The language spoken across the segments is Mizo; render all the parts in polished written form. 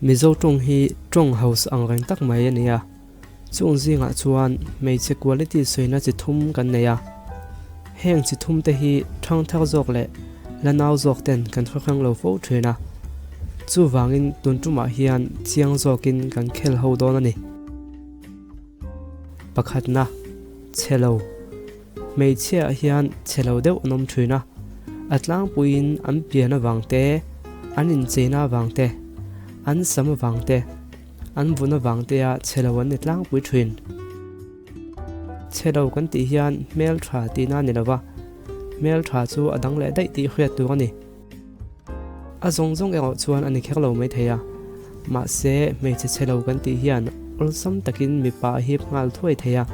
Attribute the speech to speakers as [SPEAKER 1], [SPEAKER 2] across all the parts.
[SPEAKER 1] Mizo tawng hi tawng hausa ang reng tak mai a ni a, chung zingah chuan hmeichhe quality sawina chi thum kan nei a. Heng chi thum te hi thangthar zawk leh la nau zawk ten kan hre hrang lo fo thin a, chuvangin tun tumah hian chiang zawkin kan khel ho dawn a ni. Pakhatna, chhe lo. Hmeichhiaah hian chhe lo deuh an awm thin a, a tlangpuiin an pian avang te, an incheina avang te, an sam avang te, an vun avang tea chhe lo an ni tlangpui thin. Chhe lo kan tih hian hmel tha tihna a ni lo va, hmel tha chu a dang leh daih tih hriat tur a ni. A zawng zawng erawh chuan a ni kher lo maithei a, mahse hmeichhe chhe lo kan tih hian awlsam takin mipa a hip nghal thuai thei a.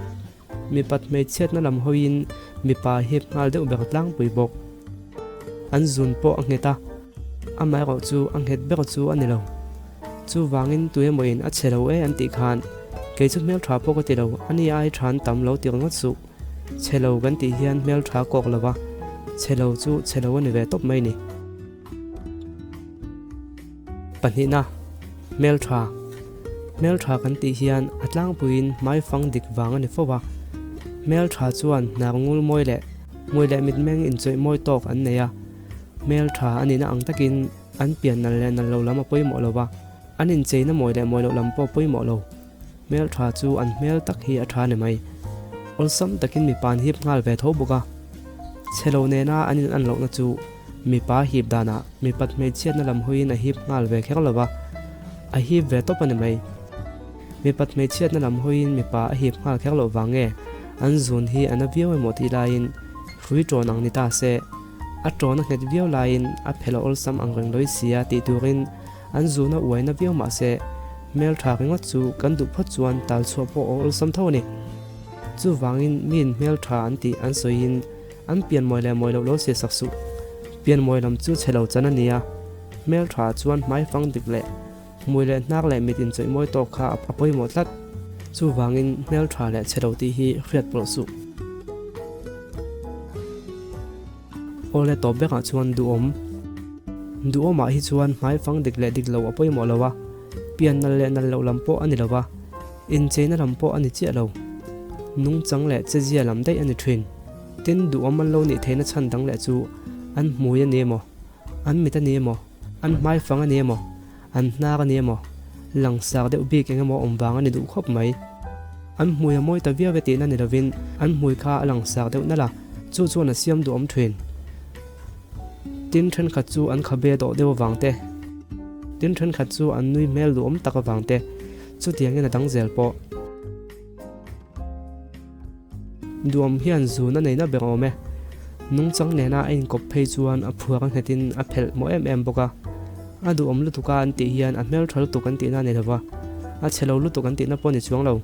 [SPEAKER 1] Mipat hmeichhiatna lam hawiin mipa hip nghal deuh ber tlangpui bawk. An zun pawh a nghet a, amaherawh chu a nghet ber chu a ni lo. Chuvangin tuemawin a chhe lo e an tih khan, kei chu hmeltha pawh ka ti lo, a ni ai than tam lo ti ringawt suh. Chhe lo kan tih hian hmeltha kawk lo va, chhe lo chu chhe lo a ni ve tawp mai ni. Pahnihna, hmeltha. Hmeltha kan tih hian a tlangpuiin hmaifang dik vang a ni fo a. Hmeltha chuan hnar ngul mawi leh hmui leh mitmeng inchawih mawi tawk an nei a. Hmeltha a nihna ang takin an pian nal leh nal lo lam a pawimawh lo va, an incheina mawi leh mawi loh lam pawh a pawimawh lo. Hmeltha chu an hmel tak hi a tha ni mai. Awlsam takin mipa an hip nghal ve tho bawk a. Chhe lo nena an in an lohna chu mipa hip danah mipat hmeichhiatna lam hawiin a hip nghal ve kher lo va, a hip ve tawp a ni mai. Mipat hmeichhiatna lam hawiin mipa a hip nghal kher loh vang nge an zun hi a na viau emaw tih laiin hrui ṭawn ang ni ta se, a ṭawn a nghet viau laiin a phelh a awlsam ang reng lawih sia tih turin An zuna uaina viau mah se, hmeltha ringawt chu kan duh phawt chuan tal chhuah pawh a awlsam tho a ni. Chuvangin miin hmeltha an tih an sawiin an pian mawi leh mawi loh lo sia sak suh. Pian mawi lam chu chhe lo chan a ni a, hmeltha chuan hmaifang dik leh hmui leh hnar leh mit inchawih mawi tawk kha a pawimawh tlat. Chuvangin hmeltha leh chhe lo tih hi hriat pawlh suh. Awle tawp bekah chuan duhawm. Duhawmah hi chuan hmaifang dik leh dik lo a pawimawh lo a, pian nal leh nal loh lam pawh a ni lo a, incheina lam pawh a ni chiah lo. Nungchang leh chezia lam daih a ni thin. Tin, duhawm an lo nih theihna chhan dang leh chu an hmui a ni emaw, an mit a ni emaw, an hmaifang a ni emaw, an hnar a ni emaw, langsar deuh bik eng emaw awm vang a ni duh khawp mai. An hmui a mawi ta viau e tihna ni lovin an hmui kha a langsar deuh nalh a, chu chuan a siam duhawm thin. Tin thenkhat chu an khabe dawh deuh avang te, tin thenkhat chu an nui hmel duhawm tak avang te, chutiangin a dang zel pawh. Duhawm hian zun a neina ber awm e. Nungchang nena a inkawp phei chuan a phuar a nghetin a phelh mawh em em bawk a. A duhawm lutuk a an tih hian a hmeltha lutuk an tihna a ni lo va, a chhe lo lutuk an tihna pawh a ni chuang lo.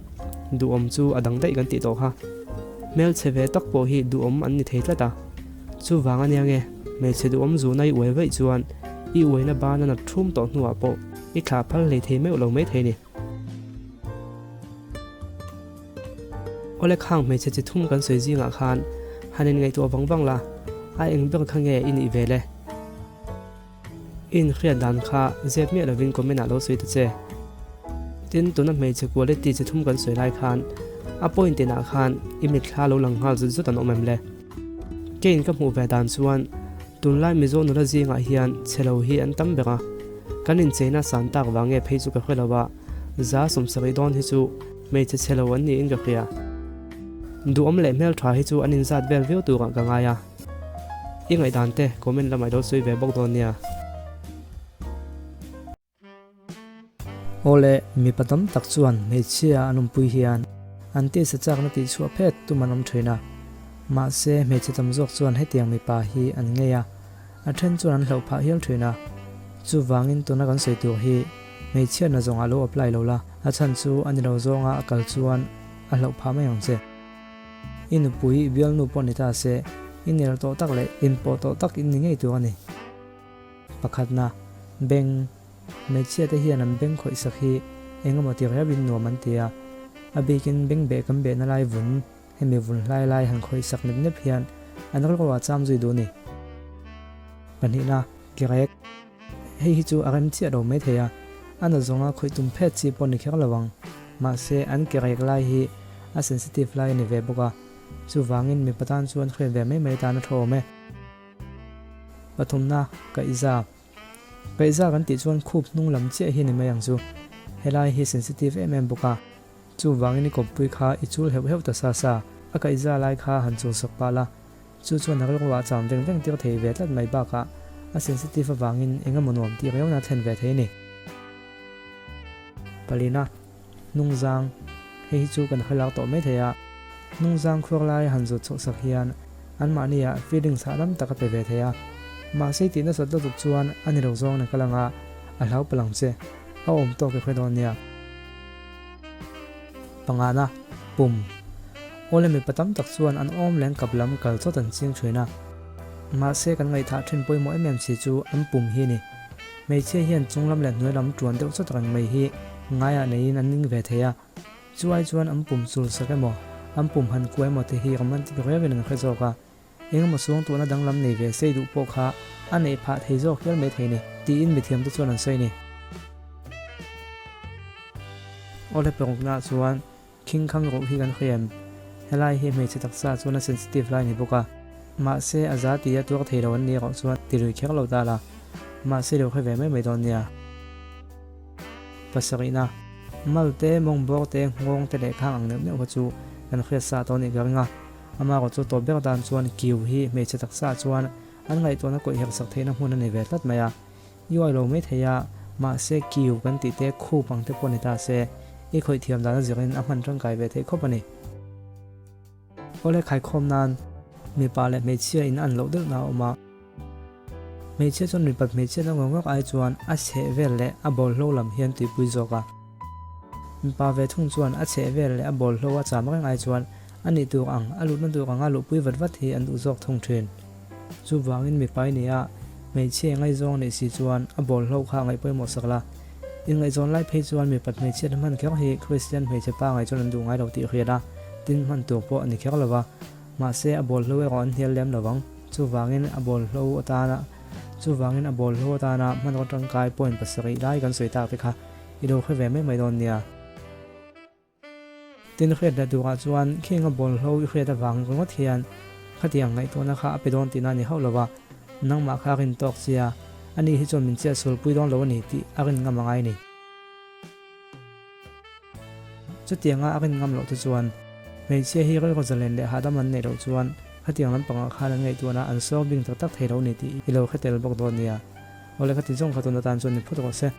[SPEAKER 1] Duhawm chu a dang daih kan tih tawh kha. Hmelchhe ve tak pawh hi duhawm an ni thei tlat a. Chuvang ania nge, hmeichhe duhawm zuna i uai vaih chuan i uaina ban a nat thum tawh hnuah pawh i thlah phal hlei thei meuh lo maithei ni. Awle khang hmeichhe chi thum kan sawi zingah khan han in ngaihtuah vang vang la, a eng ber kha nge i nih ve le? I inhriat dan kha zep miah lovin comment ah lo sawi ta che. Tin, tuna hmeichhe quality chi thum kan sawi lai khan a point inah khan i mitthla lo lang nghal zut zut an awm em le? Keiin ka hmuh ve dan chuan tunlai Mizo nula zingah hian chhe lo hi an tam ber a, kan incheina san tak vang nge phei chu ka hre lo a, za 70 dawn hi chu hmeichhe chhe lo an niin ka hria. Duhawm leh hmeltha hi chu an inzat vel viau turah ka ngai a. I ngaihdan te comment lamah i lo sawi ve bawk dawn nia.
[SPEAKER 2] Awle, mipa tam tak chuan hmeichhia an awmpui hian an tisa chakna tihchhuah phet tum an awm thin a. Mahse, hmeichhe tam zawk chuan hetiang mipa hi an ngei a, a then chuan an hlauh phah hial thin a. Chuvangin tuna kan sawi tur hi hmeichhia na zawngah lo apply lo la, a chhan chu a ni lo zawnga a kal chuan a hlauh phah mai ang che. I nupui, i bialnu pawh ni ta se, i nel tawh tak leh inpawh tawh tak in ni ngei tur a ni. Pakhatna, beng. Hmeichhia te hian an beng khawih sak hi eng emaw ti reuh in nuam an ti a. A bikin beng beh kan behna lai vun, hemi vun hlai lai han khawih sak nep nep hian an rilru a cham zui duh a ni. Pahnihna, Kerek. Hei hi chu a rem chiah lo mai thei a. A na zawnga khawih tum phet chi pawh ni kher lo ang. Mahse, an ke rek lai hi a sensitive lai a ni ve bawk a, chuvangin mipa tan chuan hriat ve mai mai tan a tha awm e. Pathumna, Kaihza. Kaihza kan tih chuan khup hnung lam chiah hi a ni mai ang chu. Helai hi sensitive em em bawk a, chuvangin i kawppui kha i chul heuh heuh ta sa sa, a kaihza lai kha han chul sak pah la, Chu chuan a rilruah cham veng veng tir thei ve tlat mai bakah a sensitive avangin eng emaw nuam tih riauna thlen ve thei a ni. Palina, Hnungzang, Hei hi chu kan hre lak tawh mai thei a, hnungzang khuar lai han zawt chhoh sak hian anmahniah feelings hahdam tak a pe ve thei a, mahse i tih nasat lutuk chuan a ni lo zawng na kal anga a hlau palh ang che, a awm tawk i hre dawn nia. Pangana, Pum. Awle mipa tam tak chuan an awm leng kap lam kal chawt an ching thin a. Mahse kan ngaihthah thin pawimawh em em si chu an pum hi a ni. Hmeichhia hian chung lam leh hnuai lam tuan deuh chawt reng mai hi ngaiah neiin an ning ve thei a. Chu ai chuan an pum chul sak emaw, an pum han kuai emaw te hi romantic riauin an hre zawk a. Engemaw suangtuahna danglam nei ve sei duh pawh kha a neih phah thei zawk hial mai thei ni, tiin mithiamte chuan an sawi a ni. Awle paruknaah chuan Khing khang ruh hi kan hria em? Helai hi hmeichhe taksa chuan a sensitive lai a ni bawk a, mahse a za tia tuar thei lo an ni erawh chuan ti lui kher lo ta la, mahse lo hre ve mai mai dawn nia. Pasarihna, Mal te, mawng bawr te, nghawng te leh khang ang neuh neuh kha chu kan hriat sa tawh a nih ka ring a, amaherawh chu tawp ber dan chuan kiu hi hmeichhe taksa chuan an ngaihtuahna kawih herh sak theihna hmun a ni ve tlat mai a. I uai lo mai thei a, mahse kiu kan tih te khup ang te pawh ni ta se, i khawih thiam dan a zirin a hman tangkai ve theih khawp a ni. Awle khaikhawm nan mipa leh hmeichhia in an loh deuh na a awm a, hmeichhia chuan mipat hmeichhia na ngawr ngawr ai chuan a chheh vel leh a bawlhlo lam hian tuipui zawk a, mipa ve thung chuan a chheh vel leh a bawlhlo a cham reng ai chuan a nih tur ang a luhna tur anga luhpui vat vat hi an duh zawk thung thin. Chuvangin mipa i ni a, hmeichhia ngaihzawng neih si chuan a bawlhlo kha ngaih pawimawh sak la. Inngaihzawn lai phei chuan mipat hmeichhiat hman kher hi Kristian hmeichhe pa ngaih chuan an duh ngai lo tih hriat a, tin hman tur pawh a ni kher lo va. Mahse a bawlhlo erawh an hnial lem lo vang. Chuvangin a bawlhlo atana Chuvangin a bawlhlo atana hmanraw tangkai point pasarih lai kan sawi tak te kha i lo hre ve mai mai dawn nia. Tin hriat leh turah chuan khing a bawlhlo i hriat avang ringawt hian khatiang ngaihtuahna kha a pe dawn tihna a ni hauh lo va, nangmah kha a rin tawk sia, ani hi chuan min chiah sulpui dawn lo a ni tih a rin ngam a ngai a ni. Chutianga a rin ngam loh te chuan hmeichhia hi rilru zalen leh hahdam an neih loh chuan khatiang lampangah khan an ngaihtuahna an sawr bing tak tak thei lo a ni tih i lo hre tel bawk dawn nia. Awle khati zawng kha tun atan chuan ni phawt rawh se.